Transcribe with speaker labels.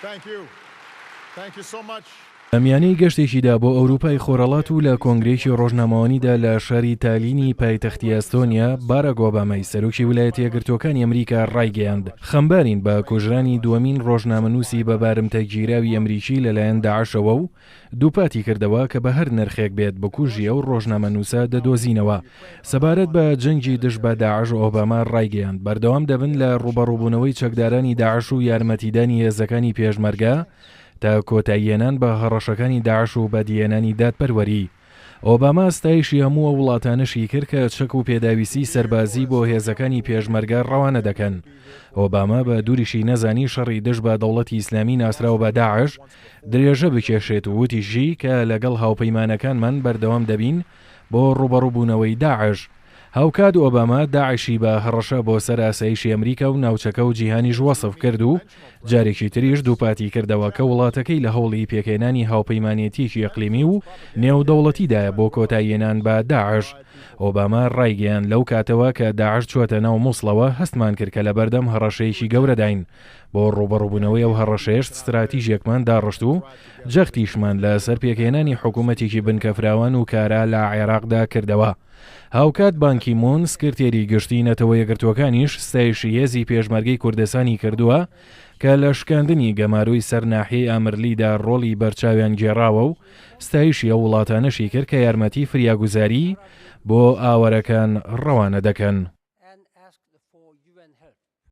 Speaker 1: Thank you. Thank you so much.
Speaker 2: لە میانەی گەشتێکیدا بۆ ئەوروپای خۆرهەڵات و لە کۆنگرەیەکی ڕۆژنامەوانیدا لە شاری تالینی پایتەختی ئەستۆنیا، باراک ئۆبامای سەرۆکی ویلایەتە یەکگرتووەکانی ئەمریکا ڕایگەیاند، خەمبارین بە کوژرانی دووەمین ڕۆژنامەنووسی بە بارمتە گیراوی ئەمریکی لەلایەن داعشەوە و دووپاتی کردەوە کە بە هەر نرخێک بێت بکوژی ئەو ڕۆژنامەنووسە دەدۆزینەوە. سەبارەت بە جەنگی دژ بە داعش ئۆباما ڕایگەیاند، بەردەوام دەبن لە ڕووبەڕووبوونەوەی چەکدارانی داعش و یارمەتیدانی هێزەکانی پێشمەرگە تا کۆتاییهێنان بە هەڕەشەکانی داعش و بەدیهێنانی دادپەروەری. ئۆباما ستایشی هەموو ئەو وڵاتانەشی کرد کە چەک و پێداویستیی سەربازی بۆ هێزەکانی پێشمەرگە ڕەوانە دەکەن. ئۆباما بە دووریشی نەزانی شەڕی دژ بە دەوڵەتی ئیسلامی ناسراو بە داعش درێژە بکێشێت و وتیشی کە لەگەڵ هاوپەیمانەکانمان بەردەوام دەبین بۆ ڕووبەڕووبوونەوەی داعش. هاوکات ئۆباما داعشی بە هەڕەشە بۆ سەر ئاسایشی ئەمریکا و ناوچەکە و جیهانیش وەسف کرد و جارێکی تریش دووپاتی کردەوە کە وڵاتەکەی لە هەوڵی پێکهێنانی هاوپەیمانێتییەکی ئیقلیمی و نێودەوڵەتیدایە بۆ کۆتاییهێنان بە داعش. ئۆباما ڕایگەیاند لەو کاتەوە کە داعش چووەتە ناو موسڵەوە هەستمان کرد کە لەبەردەم هەڕەشەیەکی گەورەداین. بۆ ڕووبەڕووبوونەوەی ئەو هەڕەشەیەش ستراتیژێکمان داڕشت و جەختیشمان لە سەر پێکهێنانی حکوومەتێکی بنکەفراوان و کارا لە عێراقدا کردەوە. هاوکات بان کی مون سکرتێری گشتی نەتەوە یەکگرتووەکانیش ستایشی هێزی پێشمەرگەی کوردستانی کردووە کە لە شکاندنی گەمارۆی سەر ناحیەی ئامرلیدا ڕۆڵی بەرچاویان گێڕاوە و ستایشی ئەو وڵاتانەشی کرد کە یارمەتی فریاگوزاری بۆ ئاوارەکان ڕەوانە دەکەن.